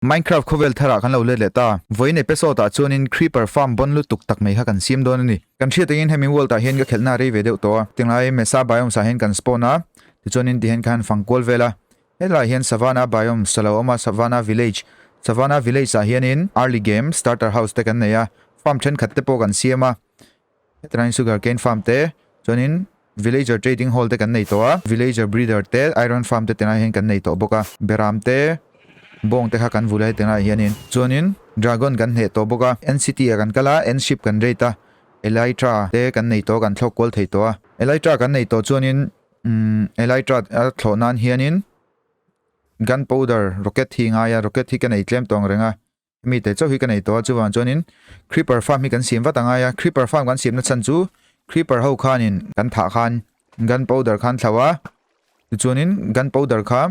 Minecraft khawvel tharah kan lo let leh ta. Vawiin episode ah chuanin Creeper farm bon lutuk tak mai kha kan siam dawn a ni. Kan hriat angin hemi world ah hian ka khelhna a rei ve deuh tawh a. Tinglai Mesa biomes ah hian kan spawn a, tichuanin tihian khan fang kual vel a. Helaiah hian Savannah biomes a lo awm a, Savannah village. Savannah village ah hianin early game starter house te kan nei a, farm thenkhat te pawh kan siam a. Hetlaiin sugar cane farm te chuanin villager trading hall te kan nei tawh a, villager breeder te iron farm te tilai hian kan nei tawh bawk a, beram te bawng te kha kan vul a hetilai hianin chuanin dragon kan hneh tawh bawk a, end city ah kan kal a end ship kan rate a, elytra te kan nei tawh kan thlawk kual thei tawh a, elytra kan nei tawh chuanin umm elytra a thlawh nan hianin gunpowder rocket hi a ngai a, rocket hi ka nei tlem tawh ang reng a. Mi te chauh hi ka nei tawh a, chuvang chuanin creeper farm hi kan siam vat angai a, creeper farm kan siamna chhan chu creeper ho khanin kan thah khan gun powder khan thlo a, tichuanin gun powder kha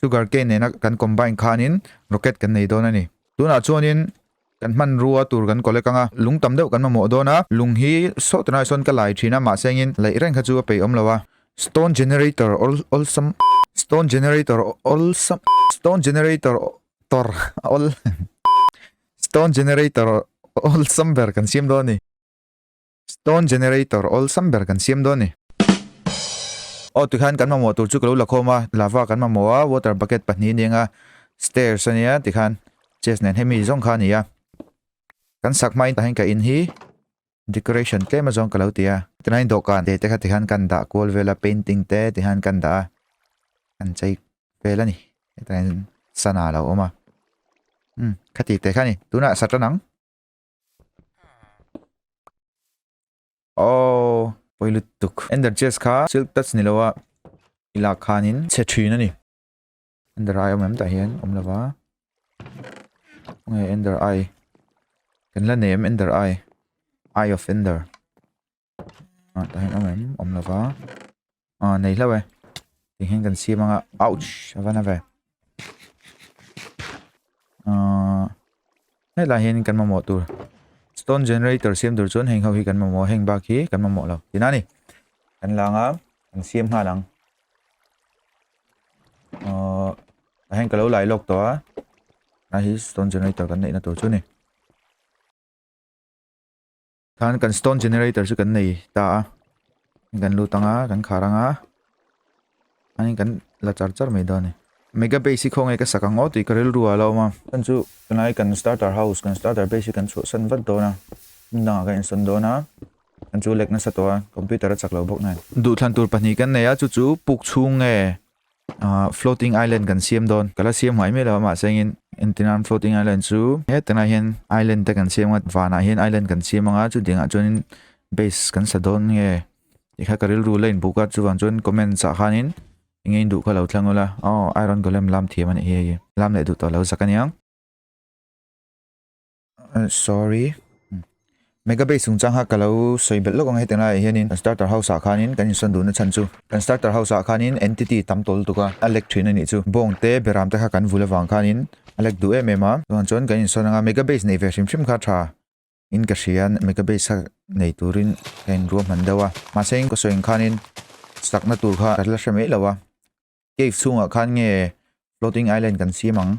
sugar cane nena kan combine khanin rocket kan nei dawn a ni. Tunah chuanin kan hmanrua tur kan collect anga lung tam deuh kan mamawh dawn a, lung hi saw tunah sawn ka lai thin a mahse engin laih reng kha chu a peih awm lo a, stone generator awlsam stone generator awlsam stone generator tor awl stone generator awlsam ber kan siam dawn a ni stone generator awlsam ber kan siam dawn a ni aw tikhan kan mamawh tur chu ka lo la khawm a lava kan mamawh a water bucket pahnih a ni ang a stairs a nia tikhan chest nen hemi zawng kha a ni a kan sak hmain tah hian ka in hi decoration tlem azawng ka lo ti a tunah hian dawhkan te te kha tikhan kan dah kual vel a painting te tikhan kan dah a kan chei vel a ni hetah hian sana a lo awm a umm khati teh kha a ni tunah sa tan ang aww pawi lutuk ender chest kha silk touch ni lo a i lak khanin chhe thin a ni ender eye awm em tah hian awm lova nge ender eye kan la nei em ender eye eye of ender ah tah hian awm em awm lova ah nei hlauh e ti hian kan siam anga ouch a va na ve ah helai hian kan mamawh tur stone generator siam tur chuan heng ho hi kan mamawh heng bak hi kan mamawh lo tina ni kan lang a kan siam nghal ang ah tah hian ka lo lai lawk tawh a a hi stone generator kan neihna tur chu a ni. Khan kan stone generator chu kan nei ta a kan lut anga kan khar anga ani kan la char char mai dawn a ni mega base hi khawnge ka sak ang aw tih ka rilru ah a lo awm a chuan chu tunlai kan starter house kan starter base hi kan chhuahsan vat dawn a hmun dangah kan insawn dawn a kan chu lek nasa tawh a computer a chak lo bawk nen duhthlan tur pahnih kan nei a chu chu puk chhung nge ah floating island kan siam dawn ka la siam ngai miah lo a mahse engin entirnan floating island chu hetlai hian island te kan siam a vanah hian island kan siam anga chutiangah chuanin base kan sa dawn nge tih kha ka rilru la inbuk a chuvang chuan comments ah khanin enge in duh kha lo thlang ula aw iron golem lam thiam a nih hi hei lam leh duh tawh lo zak aniang. Sorry mega base chungchang kha ka lo sawi belh lawk ang heti laiah hianin kan starter house ah khanin kan insawn duhna chhan chu kan starter house ah khanin entity tam tawl lutuk a a lek thin a nih chu bawng te beram te kha kan vul avang khanin a lek duh em em a chuan chuan kan insawn anga mega base nei ve hrim hrim kha tha in ka hria mega base kha nei turin ka inruahman deuh a mahse in ka sawi ang khanin sakna tur kha ka la hre mai lo a. Cave chhungah khan nge floating island kan siam ang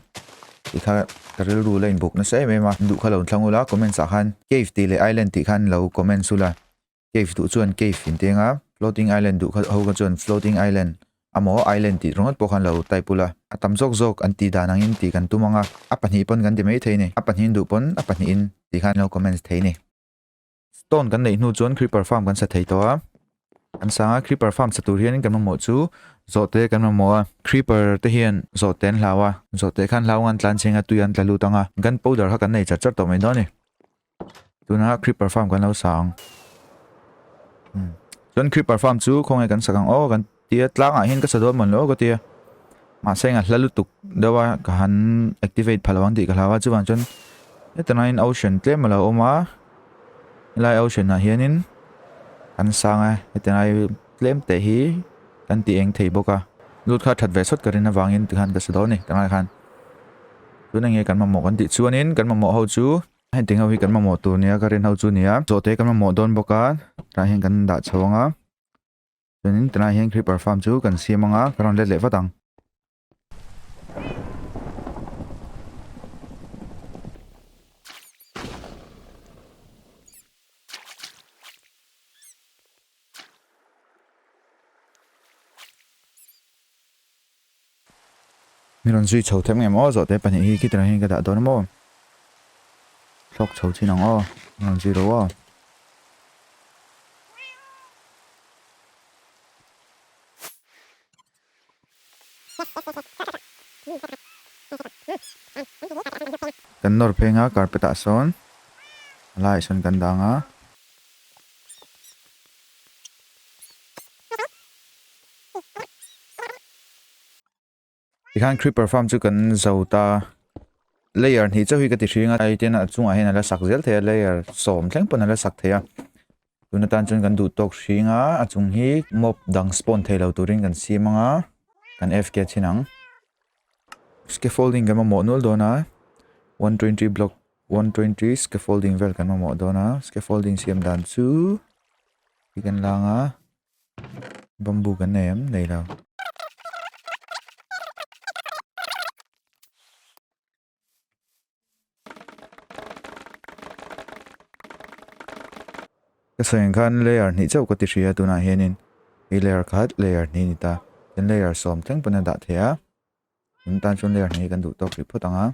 tih kha ka rilru la inbuk nasa em em a duh kha lo thlang ula comments ah khan cave tih leh island tih khan lo comments ula cave duh chuan cave in teng a floating island duh kha ho kha chuan floating island amaw island tih ringawt pawh khan lo type ula a tam zawk zawk an tih dan angin tih kan tum ang a a pahnih pawn kan ti mai thei a ni a pahnihin duh pawn a pahnihin tih khan lo comments thei a ni. Stone kan neih hnu chuan creeper farm kan sa thei tawh a an sang a creeper farm sa tur hianin kan mamawh chu zawhte kan mamawh a creeper te hian zawhte an hlau a zawhte khan hlau an tlan chheng a tui an tla lut ang a gun powder kha kan nei chat chat tawh mai dawn a ni tuna creeper farm kan lo sa ang chuan creeper farm chu khawnge kan sak ang aw kan tia tlangah hian ka sa dawn mawn lo ka tia mahse engah hla lutuk deuh a ka han activate phah lo ang tih ka hlau a chuvang chuan hetah ocean tlem a lo awm a helai ocean ah hianin an sang a hetiang lai tlem te hi kan ti eng thei bawk a lut kha that ve sawt ka rin avangin tikhan ka sa dawn a ni tunah khan tun enge kan mamawh kan tih chuanin kan mamawh ho chu hetiang ho hi kan mamawh tur nia ka rin ho chu nia zawhte kan mamawh dawn bawk a tah hian kan dah chho ang a. Chuanin tunah hian creeper farm chu kan siam anga ka rawn let leh vat ang. Min rawn zui chho them ngem aw zawhte pahnih hi khitirah hian ka dah dawn a maw? Thlawk chho chin ang aw, min rawn zui ro aw. Kan nawr pheng a carpet ah sawn a laiah sawn kan dang a. Tikhan creeper farm chu kan zo ta layer hnih chauh hi ka ti hring a ai ten a chungah hian a la sak zel thei a layer sawm thleng pawn a la sak thei a tun atan chuan kan duh tawk hring a a chung hi mob dang spawn thei lo turin kan siam ang a kan fk chhin ang scaffolding kan mamawh nual dawn a 120 block 120 scaffolding vel kan mamawh dawn a scaffolding siam dan chu hi kan lang a Bamboo kan nei em? Nei lo. Ka sawi ang khan layer hnih chauh ka ti hria tunah hianin hei layer khat layer hnih a ni ta. Tin layer sawm thleng pawn a dah thei a. Tun tan chuan layer hnih hi kan duh tawk rih phawt ang a.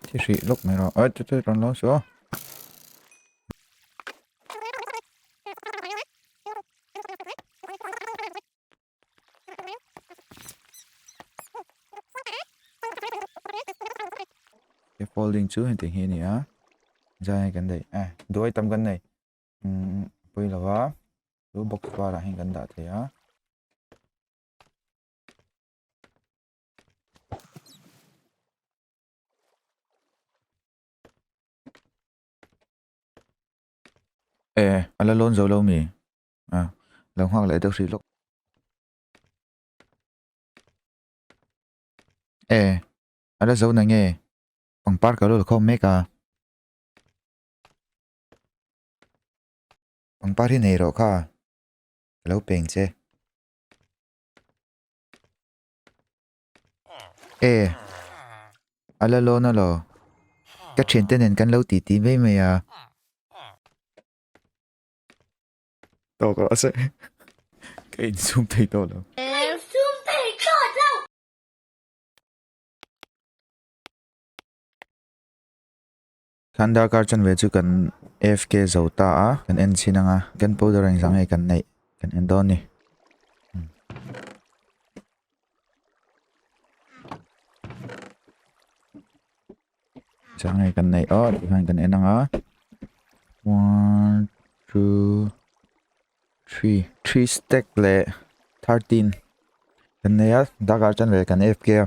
Thi hrih lawk mai rawh. Ai te te rawn lo suh aw. He folding chu heti hi a ni a. Zai kan daih eh duai tam kan nei. Umm pawi lo va. Chu box varah hian kan dah thei a. E a la lawn zo lo mi a lo nghak leh deuh hrih lawk e a la zo na nge pangpar ka lo la khawm mek a pangpar hi nei rawh kha ka lo peng che. E a la lawn a lo ka thiante nen kan lo ti ti mai mai a tawk rawh se ka insum thei tawh lo. Insum thei tawh lo. Khan darkar chanve chu kan AFK zo ta a kan en chhin ang a kan powder engzah nge kan neih kan en dawn ni. Engzah nge kan neih aw tikhan kan en ang a one two three three stack leh 13 kan nei a darkar chanve kan AFK a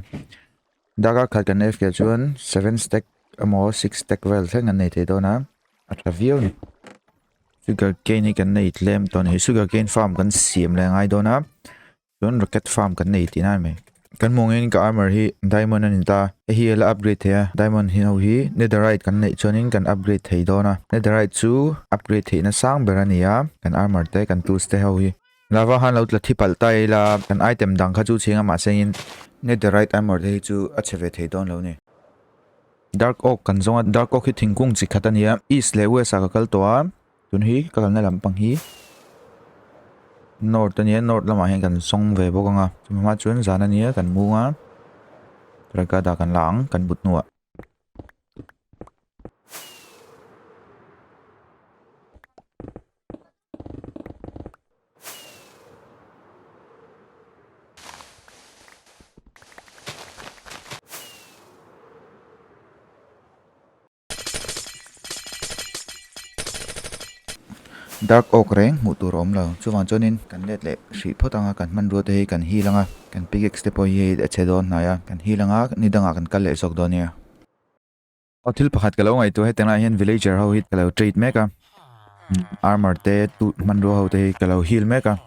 darkar khat kan AFK chuan seven stack emaw six stack vel thleng an nei thei dawn a a tha viau a ni sugar cane hi kan nei tlem tawh a ni sugar cane farm kan siam leh a ngai dawn a chuan rocket farm kan nei tihna a ni mai kan hmuh angin ka armor hi diamond a ni ta hei hi a la upgrade thei a diamond hi ho hi netherite kan neih chuanin kan upgrade thei dawn a netherite chu upgrade theihna sang ber a ni a kan armor te kan tools te ho hi lava khan lo tla thi palh ta ila kan item dang kha chu chhing a mahse in netherite armor te hi chu a chhe ve thei dawn lo a ni. Dark oak kan zawng a dark oak hi thingkung chi khat a ni a east leh west ah ka kal tawh a tun hi ka kalna lampang hi north a ni a north lamah hian kan zawng ve bawk ang a chumi hma chuan zan a ni a kan mung a ragada kan la ang kan but hnuah. Dark oak reng hmuh tur a awm lo chuvang chuanin kan let leh hrih phawt ang a kan hmanrua te hi kan heal ang a kan pickaxe te pawh hi hei a che dawn hnai a kan heal ang a ni dangah kan kal leh zawk dawn nia. Aw thil pakhat ka lo ngaihtuah hetiang lai hian villager ho hi ka lo trade mek a armor te tu hmanrua ho te hi ka lo heal mek a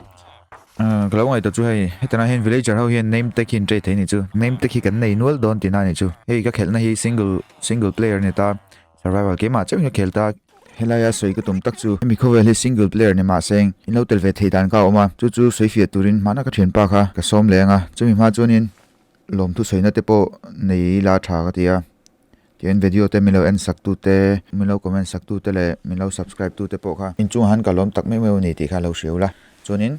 ka lo ngaihtuah chu hei hetiang lai hian villager ho hian name tag hi an trade thei a nih chu name tag hi kan nei nual dawn tihna a nih chu hei ka khelhna hi single single player a ni ta survival keimah chauhin ka khel ta helaia sawi ka tum tak chu hemi khawvel hi single player ni mahse in lo tel ve theih dan kha a awm a chu chu sawi fiah turin hmanah ka thianpa kha ka sawm leh ang a chumi hma chuanin lawmthu sawina te pawh nei ila tha ka ti a. Tihian video te min lo en sak tu te, min lo comment sak tu te leh min lo subscribe tu te pawh kha inchungah han ka lawm tak meuh meuh a ni tih kha lo hria ula. Chuanin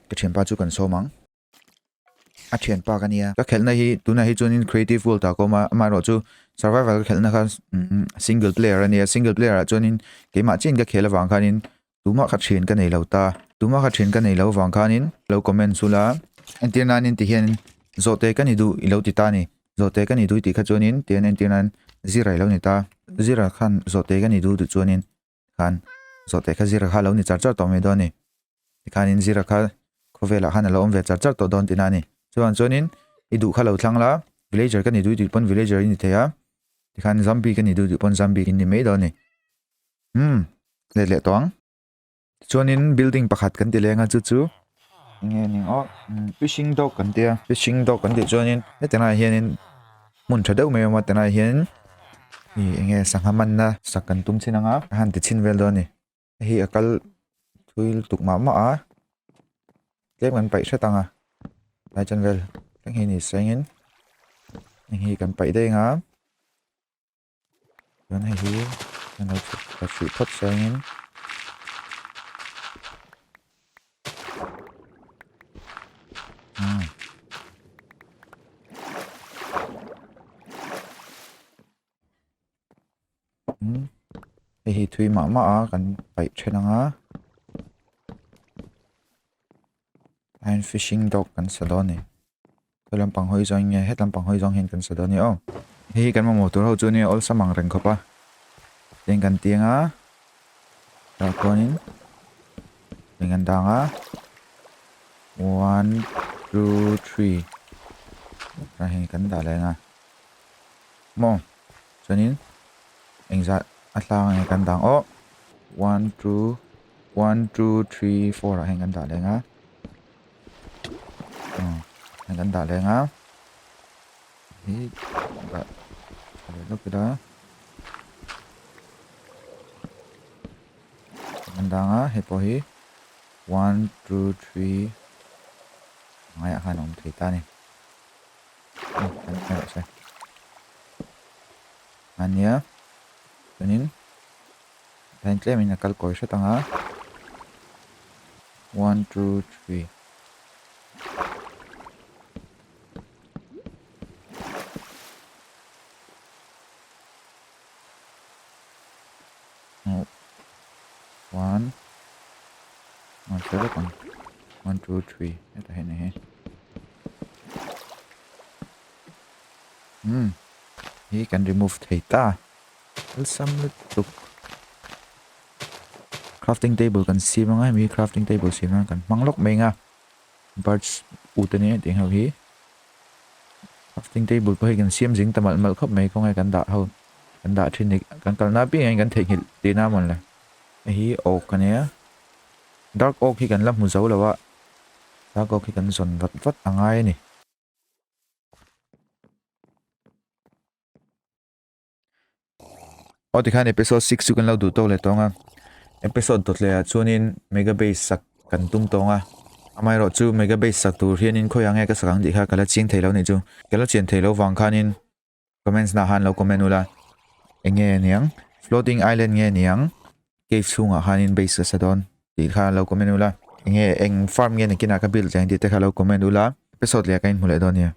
ka thianpa chu kan sawm ang. A thianpa ka nia. Ka khelhna hi tunah hi chuanin creative world ah ka awm a, amaherawh chu survival ka khelhna kha single player a nia, single player ah chuanin keimah chiahin ka khel avang khanin tumah kha thian ka nei lo ta. Tumah kha thian ka nei lo avang khanin lo comment chu la, entir nanin ti hian zawhte ka ni duh i lo ti ta a ni. Zawhte ka ni duh tih kha chuanin tihian entir nan zira i lo ni ta. Zira khan zawhte ka ni duh tih chuanin khan zawhte kha zira kha a lo ni char char tawh mai dawn a ni. Tikhanin zira kha khawvelah khan a lo awm ve char char tawh dawn tihna a ni. Chuvang chuanin i duh kha lo thlang la, villager ka ni duh tih pawn villager i ni thei a, tikhan zombie ka ni duh tih pawn zombie i ni mai dawn a ni. Umm let leh tawh ang. Tichuanin building pakhat kan ti leng a chu chu enge ning aw fishing dog kan tia fishing dog kan tih chuanin heti laiah hianin hmun tha deuh mai a awm a tilaiah hian ih enge sangha manna sak kan tum chin ang a a han ti chhin vel dawn a ni hei hi a kal thui lutuk mah mah a tlem kan paih hret ang a tlai chan vel thleng hi ni sengin heng hi kan paih daih ang a. Chuan hei hi kan lo chhuk ta hrih phawt chuangin umm umm hei hi thui mah mah a kan paih then ang a iron fishing dog kan sa dawn a ni. He lampang hawi zawng nge het lampang hawi zawng hian kan sa dawn a ni aw. Hei hi kan mamawh tur ho chu nia awlsam ang reng khawp a. Tin kan tiang a tah khuanin eng an dang a one two three tah hian kan dah leh ang a maw chuanin engzah a hlang nge kan dang aw one two one two three four ah hian kan dah leh ang a. Hei kan dah leng a hi dah leh lawk ila kan dang a hei pawh hi one two three ngaiah khan a awm thei ta a ni ania chuanin Line tlemin a kal kawi hret ang a one two three one one hre vek ang one two three hetah hian hei umm hi kan remove thei ta. Awlsam lutuk. Crafting table kan siam anga hemi crafting table siam nan kan hmang lawk mai anga birch wood ania tih ho hi crafting table pawh hi kan siam zing ta malh malh khawp mai khawnge kan dah ho kan dah thin ni kan kalna apiangah hian kan theihnghilh tihna amawn le hei hi oak ania dark oak hi kan la hmu zo lo a dark oak hi kan zawn vat vat a ngai a ni. Aw tikhan episode 6 chu kan lo duh tawk leh tawng a episode dawt leh ah chuanin mega base sak kan tum tawng a amaherawh chu mega base sak tur hianin khawiah nge ka sak ang tih kha ka la chiang thei lo nih chu ka la chian thei lo vang khanin comments nah han lo comment ula enge niang floating island nge niang cave chhungah khanin base ka sa dawn tih kha lo comment ula enge eng farm nge nakinah ka build leh ang tih te kha lo comment ula episode leh ah ka inhmu leh dawn nia.